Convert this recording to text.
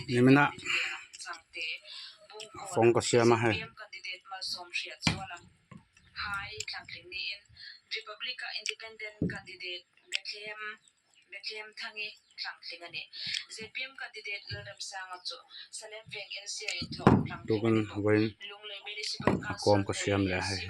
Nimin ah fawng ka siam a hei. Tukin vawiin a kawm ka siam leh a hei.